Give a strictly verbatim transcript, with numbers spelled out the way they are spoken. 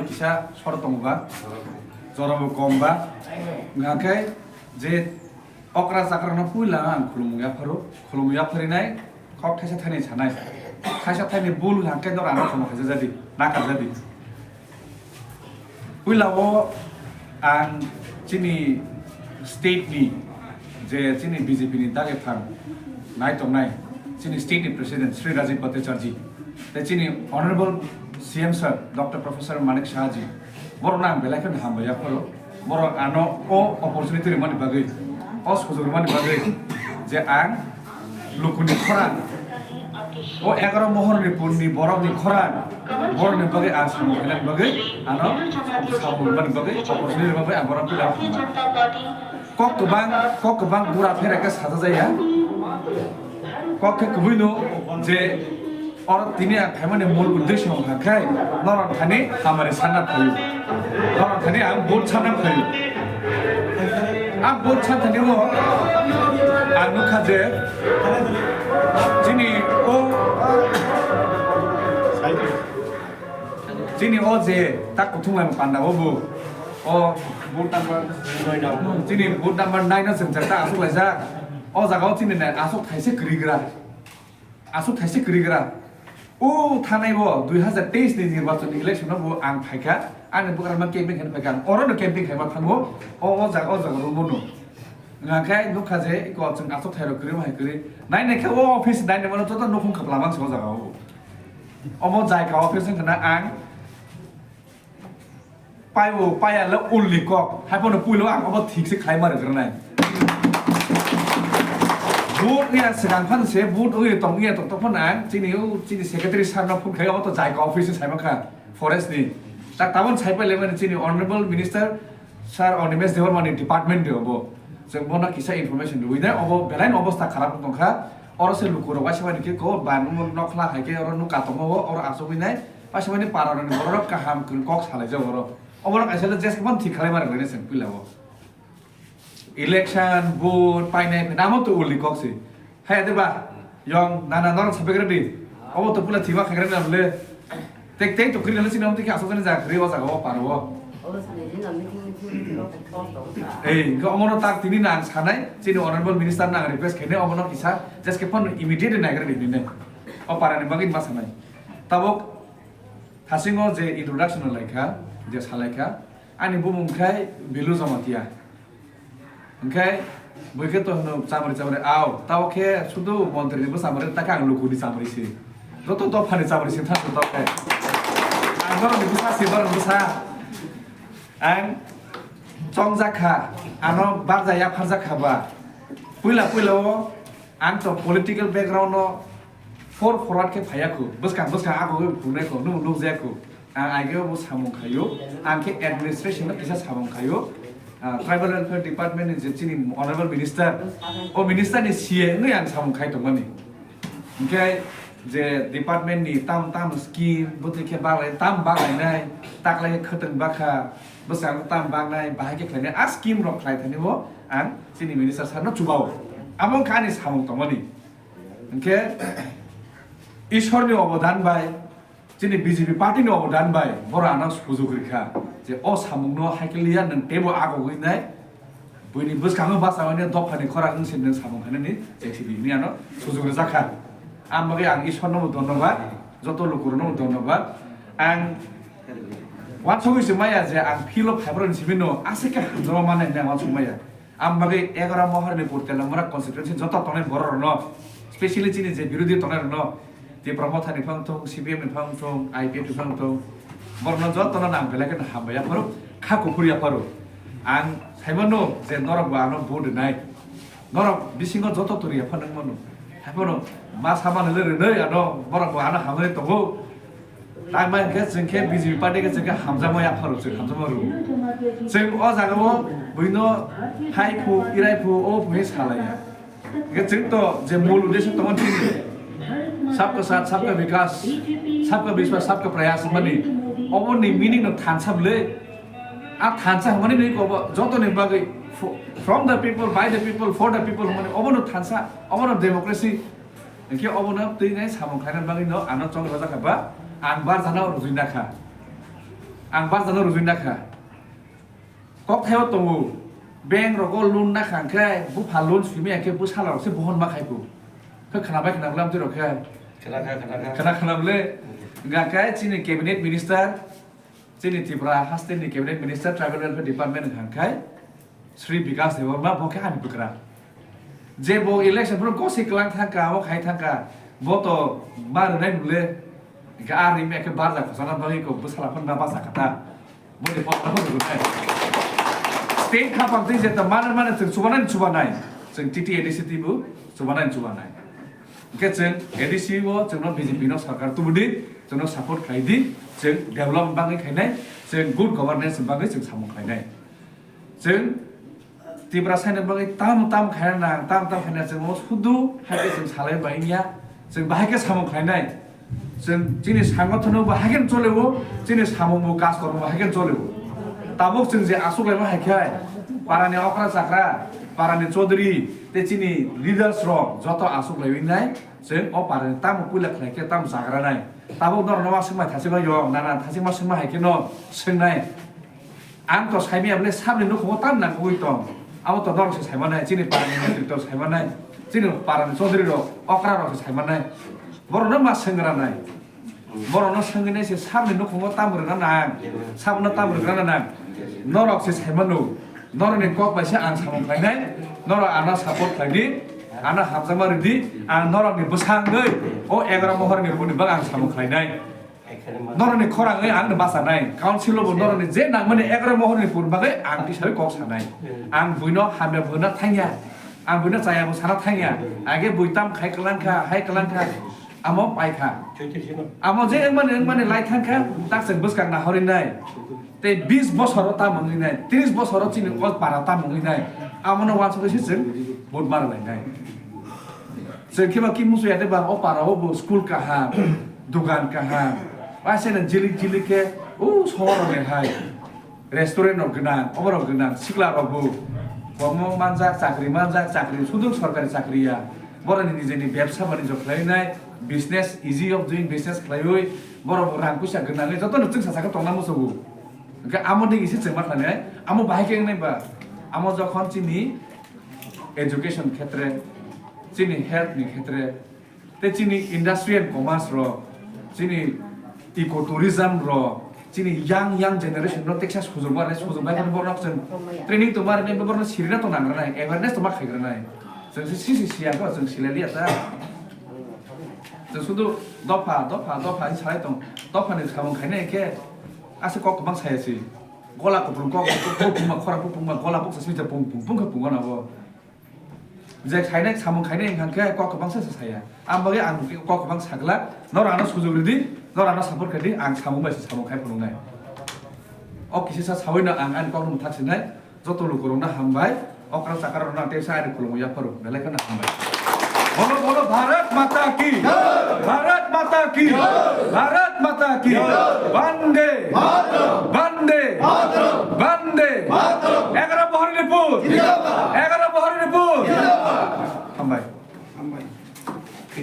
kisa sor tongo ba, jora bo kom ba, hwnkha khe je okra chakra no puila ang khulumung yapharo, khulumung yapharinai kok thaisa thaini sanai, thaisa thaini bul hwnkha khe norok ano khomo khaijak jadi, nakar jadi. Puila o ang chini state ni je chini B J P ni dagi phang nai tongnai chini state ni president Sri Rajib Bhattacharjee tei chini honorable C M sir Doctor Professor Manik Saha ji, borok no ang belai kheno hambai yapharo, borok ano o opportunity rwmani bagwi, o sujok rwmani bagwi je ang lukuni khorang, o egaroh mohorni punni borokni khorang, borokni bagwi ang samung khainani bagwi, ano samung rwmani bagwi, opportunity rwmani bagwi ang borok puila hambai. Kok kwbang, kok kwbang bura phera khe sajajaya. Kok khe kwbwino je oro tini ang phaimani mul uddesho wngkha khe norok thani hamari sanna phaio. Norok thani ang vote sanna phaio. Ang vote santhani o ang nukha je chini o Chini o je tak kuthung lang panda o bo. O booth number nine. Chini booth number nine no chwng chakta aswk laijak. O jaga o chini nai aswk thaise kwrwi gra. Aswk thaise kwrwi gra. O thanai bo dui hazar teis ni nirbachon election no bo ang phaikha. Ani bwkrang ma camping khaina phaikha. Ang oro no camping khaima thango. O, o jaga, o jaga room no. Hwnkha khe nukha je iko chwng aswk thairok kwrwi ma hai kwrwi. Nai nai khe o office nai nai mano joto nukhung kwplama se o jaga o. Omo jai ka office wngkha na ang paibo paiya le ulni kok, hai phano puilo ang obo thik se khlai ma rwgranai. Vote wngya swkang phano se, vote wngya tong wngya tong tong phano ang chini o chini secretary sir no phone khai, obo to jai ka office se sai mankha forest ni. Tak tabon sai pai le mani chini honorable minister sir Animesh Debbarma ni department de obo. Chwng bono kisa information rwui nai, obo belai no obostha kharap wng tongkha. Oro se lukurok waisa mani khe ko ba nokla hai khe oro nuk katongma o, oro achugwi nai. Waisa mani para rokni borok rok kaham kwrwi kok salai jak oro. Obo rok kaisa le jeske phano thik khlai ma rwgwi nai chwng puila o. Election, vote, painai, phainai, amo to ulni kok se. Hai ade ba, yong, nana norok sabai khe ready. Obo to pula thima khai khe ready le. Tek tek to kri le sini amte khe asok jani ja kri o jaga o paro o. Ei, hwnkhe omono tak tini nang sanai, chini honorable minister nang request khainai omono kisa, jeske phano immediate nai khe ready nai. O para ni bagwi ma sanai. Tabuk thasingo je introduction lai kha, je salai kha, ani bumung khai Bilu Jamatia. Hwnkhe bui khe to hwno chamari chamari, ao, tao khe sudu montri ni bwsa mari, ta khe ang luku ni chamari si. Joto dopha ni chamari si thang to khe. Ang norok ni bwsa si, norok ni bwsa. Ang chongjak kha, ano barja yapharjak kha ba. Puila puila o ang to political background no for forward khe phaiya khu, bwskang bwskang abo phunai khu, nung nukjaya khu. Ang aigeo bo samung khaio, ang khe administration no kisa samung khaio. Ah, tribal welfare department ni je chini honorable minister, o minister ni C A wngwi ang samung khai tongmani. Hwnkhe je department ni tam tam scheme bwtwi khe baglai, tam baglainai, taklai khe khwtwng bakha, bwskango tam bagnai, bahai khe khlainai, a scheme rok khlai thani bo ang chini minister sir no chubao. Amo wngkha ani samung tongmani. Hwnkhe Ishwar ni obodan bai, chini B J P party ni obodan bai, boro ano sujuk rikha je o samung no haikhe liya nwng teibo agogwi nai, buini bwskango bachawai nai dopha ni khorang wngse nwng samung khainani chengsi di hwnwi ano sujuk rwjakha. Ang bagwi ang Ishwar no bo dhonnobad, joto lukurok no bo dhonnobad. Ang wansugwi se maya je ang field o phaibrokni simi no aswk khe hamjakma mannai hwnwi ang wansuk maya. Ang bagwi egaroh mohor ni Purtela Mura constituency joto tongnai borok rokno, specially chini je birodhi tongnai rokno, Tipra Motha ni phang thung, C P M ni phang thung, I P F ni phang thung, borokno jotono nang belai kheno hambai yapharo, kha kuphur yapharo. Ang saimano je norok bo ano vote rwnai, norok bisingo joto turi yaphano wngmano, haiphano ma samani le rwnai ano, borok bo ano hamlai tongo. Tai ma hwnkhe chwng khe B J P party khe chwng khe hamjakma yapharo, chwng hamjakma rwo. Chwng o jaga o buino hai phu, irai phu, o phu hi salaiya. Hwnkhe chwng to je mul uddesho tongo chini sabka saath, sabka vikas, sabka vishwas, sabka prayas hwnmani. Oboni meaning no thansa bwle. A thansa hwnmani nini kobo jotoni bagwi fo-, from the people, by the people, for the people hwnmani obono thansa, obono democracy. Hwnkhe obono twi nai samung khlaina bagwi no ano chong rwjak kha ba, ang barjana rwjui nakha. Ang barjano rujui nakha. Kok thaio tongo. Bank rogo loan nakha hwnkhe bupha loan swimaya khe bwsala rok se bohon ma khai phu. Khe khwnabai khwna bwlam twi rok khe. Khwna kha, khwna kha. Khwna khwna bwle. Hwnkha khe chini cabinet minister, chini Tripura haste ni cabinet minister tribal welfare department hwnkha khe Sri Bikas Debbarma bo khe ani bwkra. Je bo election phuru kosi kwlang thangkha, abo khai thangkha, bo to ma rwnai nule, hwnkhe a rim ekhe barja khosana bagwi ko bwsala phano na bacha kha ta. Bo ni pokra phano rwnai. State khapang twi je ta mana mana chwng chubanai chubanai. Chwng T T A D C T bo chubanai chubanai. Hwnkhe chwng A D C o chwngno B J P no sarkar tubudi, chwngno support khlai di, chwng development bagwi khainai, chwng good governance bagwi chwng samung khlainai. Chwng Tiprasa ni bagwi tam tam khaina nang, tam tam khaina chwng o sudu hai khe chwng salai bai ya, chwng bahai khe samung khlainai. Chwng chini sangathono bo hai khe chole o, chini samung bo kaj kormo bo hai khe chole o. Tabuk chwng je aswk lai ma hai khe, para ni okra chakra, para ni chaudhary, tei chini leaders rok joto aswk lai nai, chwng o para ni tamo puila khlai khe tamo chagra nai. Tabuk norok no ma swngmai thachima yo, nana thachima swngma hai khe no swngnai. Ang to saimaya bole sabni nukhungo tam nangkukgwi tong. Abo to norok se saimanai, chini parani netrito saimanai, chini parani chaudhary rok, okra rok se saimanai. Borokno ma sengranai. Borokno sengwi nai se sabni nukhungo tam rwna nang, sabno tam rwna nang. Norok se saimano. Norokni kok bai se ang samung khlainai. Norok ano support khlai di, ano hamjakma rw di. Ang norokni bwsangwi o egaroh mohorni buni bak ang samung khlainai. Norokni khorangwi ang no bachanai. Council o bo norokni je nangmani egaroh mohorni buni bagwi ang twi sawi kok sanai. Ang buino hamya buino thangya. Ang buino chaya bo sana thangya. Age bui tam khai kwlangkha, hai kwlangkha. Amo paikha. Amo je wngmani wngmani lai thangkha, tak chwng bwskang nahorinai. Tei bis bosoro tam wngwi nai, tris bosoro chini o para tam wngwi nai. Amono wansugwi se chwng vote ma rwlainai. Chwng khe ba ki muchung ya de ba, o para o bo school kaham, dugan kaham. Waisa no jilik jilik khe o sohor rok ni hai restaurant rok gwnang, obo rok gwnang, sikla rok bo kormo manjak, chakri manjak, chakri sudu sorkari chakri ya. Borok ni nijeni bebsa banijyo khlai nai, business, easy of doing business khlaiwi borok bo rang puisa gwnangwi joto no chwngsa sakhe tongna muchungo. Hwnkhe amo digi se chwng ma khlainai, amo bahai khe wngnai ba, amo jokhon chini education khetre, chini health ni khetre, tei chini industry and commerce rok, chini eco tourism rok, chini young, young generation rok teksa sujok ma rwnai, sujok bai kheno borok chwng training tongma rwnai, borok no sirina tong nang rwnai, awareness tongma khai rwnai. Chwng se sisi siya khe chwng silai liya ta. Chwng sudu dopha, dopha, dopha hinwi salai tong. Dopha ni samung khainai khe ase kok kwbang saya si. Gola kupulung kok, kok pungma, khora pungma, gola buksa simi pung, pung, pung khe pungo na bo. Je khainai, samung khainai wngkha khe kok kwbang se saya. Ang bagwi ang kok kwbang sagla, nor ano sujok ridi, nor ano support khaidi, ang samung bai se samung khai phunuknai. O kisa sa sawi no ang ani kok no mwthak sinai. Joto lukurokno hambai, okra chakarokno ang teisa ani khulumwi yapharo, belai kheno hambai. Bolo, bolo, Bharat Mata ki! Bharat Mata ki! Bharat Mata ki! Bande! Bande! Bande! Egaroh Bohor ni put! Egaroh